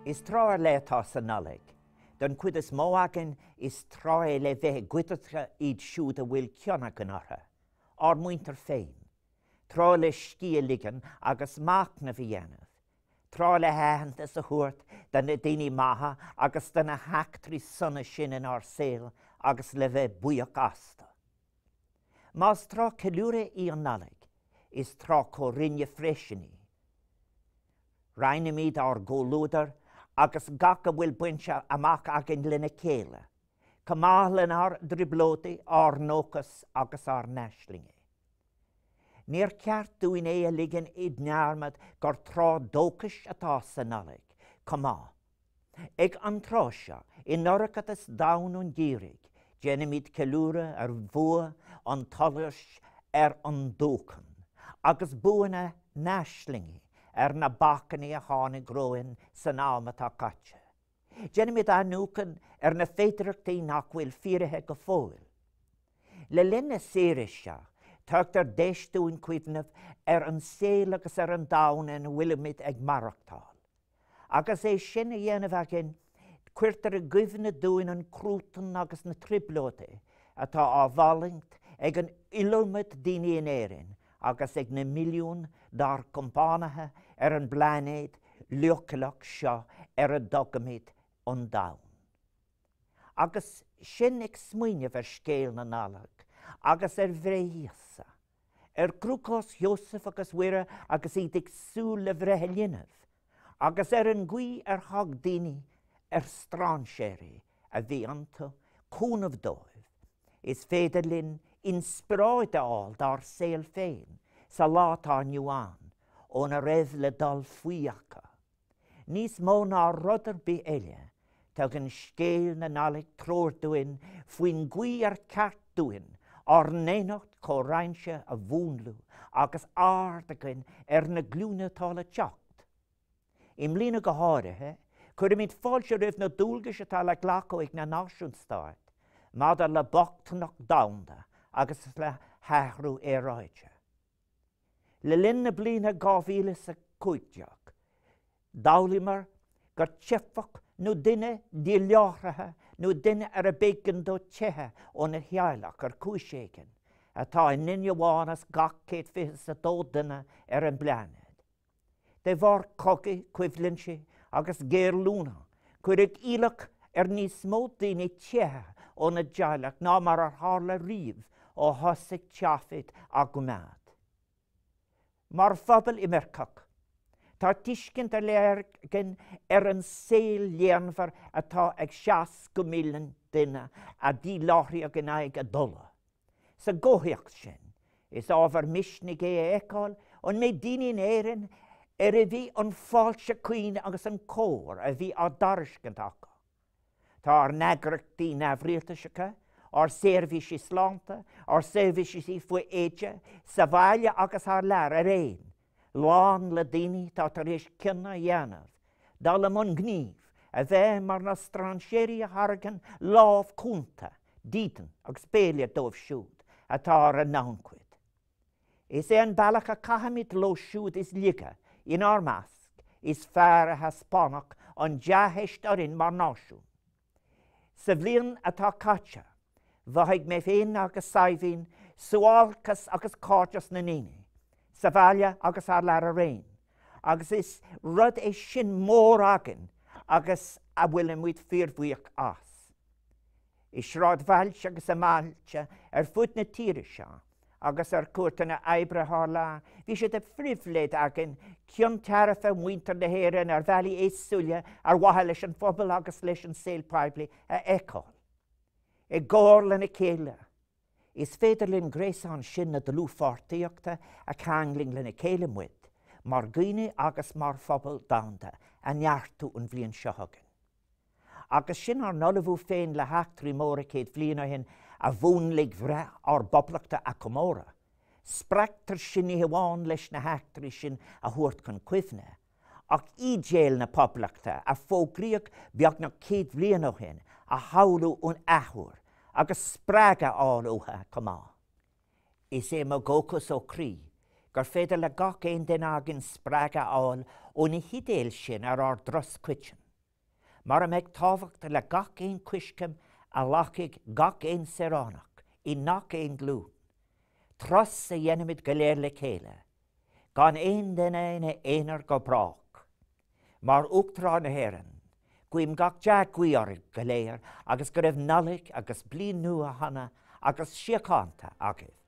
Is tráth ar leith atá sa Nollaig. Don chuid is mó againn, is tráth é le bheith i gcuideachta iad siúd a bhfuil cion againn orthu, ár muintir féin. Tráth le scíth a ligean agus machnamh a dhéanamh. Tráth le haitheantas a thabhairt do na daoine maithe agus do na heachtraí sona sin inár saol agus le bheith buíoch astu. Más tráth ceiliúrtha í an Nollaig, is tráth comhroinnte freisin í. Roinnimid ár gcomhluadar agus gach a bhfuil bainte amach againn lena chéile, chomh maith lenár dtrioblóidí, ár ndóchas agus ár n-aislingí. Níor cheart dúinn é a ligean i ndearmad gur tráth dóchais atá sa Nollaig chomh maith. Ag an tráth seo, i ndorchadas domhain an gheimhridh, déanaimid ceiliúradh ar bhua an tsolais ar an dúchan, agus bua na n-aislingí ar na bacainní a tháinig romhainn san am atá caite. Déanaimid athnuachan ar na féidearthachtaí nach bhfuil fíoraithe go fóill. Le linn na saoire seo, tugtar deis dúinn cuimhneamh ar an saol agus ar an domhan ina bhfuilimid ag maireachtáil. Agus é sin á dhéanamh againn, cuirtear i gcuimhne dúinn an cruatan agus na trioblóidí atá á bhfulaingt ag an iliomad daoine in Éirinn agus ag na milliúin dár gcompánaithe ar an bpláinéad leochaileach seo ar a dtugaimid an Domhan. Agus sinn ag smaoineamh ar scéal na Nollag agus ar bhreith Íosa, ar chruachás Sheosaimh agus Mhuire agus iad ag súil le breith a linbh, agus ar an gcaoi ar thug daoine ar strainséirí a bhí iontu cúnamh dóibh, is féidir linn inspioráid a fháil dár saol féin sa lá atá inniu ann óna raibh le dul faoi acu. Níos mó ná rud ar bith eile, tugann scéal na Nollag treoir dúinn faoin gcaoi ar cheart dúinn ár ndaonnacht chomhroinnte a mhúnlú agus aird againn ar na glúine atá le teacht. I mbliana go háirithe, cuirimid fáilte roimh na dualgais atá le glacadh ag na náisiúnstáit maidir le bochtaineacht domhanda agus le hathrú aeráide. Le linn na bliana 2015, d'fhoghlaíomar gur teifeach nó duine díláithrithe nó duine arb éigean dó teitheadh óna theaghlach ar chúis éigin atá i nduine amháin as gach 122 duine ar an bpláinéad. De bharr cogaidh, coimhlinte agus géarluaine, cuireadh iallach ar níos mó daoine teitheadh óna dteaghlach ná mar a tharla riamh ó thosaigh taifid á gcoimeád. Mar phobal imirceach, tá tuiscint ar leith againn ar an saol léanmhar atá ag 60 milliún duine a díláithríodh in aghaidh a dtola. Sa gcomhthéacs sin, is ábhar misnigh é a fheiceáil an méid daoine in Éirinn ar a bhí an fáilte caoin agus an chóir a bhí á dtairiscint acu. Tá ár n-eagraíochtaí neamhrialtasacha, ár seirbhísí sláinte, ár seirbhísí faoi éide, sa bhaile agus thar lear araon, lán le daoine atá tar éis cinneadh a dhéanamh dul i mbun gnímh, a bheith mar na strainséirí a thairgeann lámh chúnta, dídean agus béile dóibh siúd atá ar a ngannchuid. Is é an bealach a chaithimid leo siúd is laige inár measc is fearr a thaispeánfadh an dea-theist orainn mar náisiún. Sa bhliain atá caite, mhothaigh mé féin agus Saidhbhín suáilceas agus cairdeas na ndaoine, sa bhaile agus thar lear araon, agus is rud é sin mór againn agus a bhfuilimid fíorbhuíoch as. I sráidbhailte agus i mbailte ar fud na tíre seo, agus ar chuairteanna oibre thar lear, bhí sé de phribhléid againn cion tairbhe mhuintir na hÉireann ar bhealaí éagsúla ar mhaithe leis an phobal agus leis an saol poiblí a fheiceáil. I gcomhar lena chéile, is féidir linn gréasán sin na dlúthpháirtíochta a cheanglaíonn lena chéile muid, mar dhaoine agus mar phobal domhanda, a neartú an bhliain seo chugainn. Agus sinn ár n-ullmhú féin le heachtraí móra 100 bliain ó shin a mhúnlaigh breith ár bPoblachta a chomóradh, spreagtar sinn ní hamháin leis na heachtraí sin a thabhairt chun cuimhne, ach ídéil na Poblachta, a fógraíodh beagnach 100 bliain ó shin, a shamhlú an athuair agus spreagadh a fháil uathu chomh maith. Is é mo dhóchas ó chroí gur féidir le gach aon duine againn spreagadh a fháil ó na hídéil sin ar ár dturas coiteann. mar a mbeidh tábhacht le gach aon choiscéim a ghlacfaidh gach aon saoránach i ngach aon ghlúin, turas a dhéanfaimid go léir le chéile, gan aon duine ina aonar go brách. Mar Uachtarán na hÉireann, guím gach dea-ghuí oraibh go léir agus go raibh Nollaig agus Bliain Nua shona agus síochánta agaibh.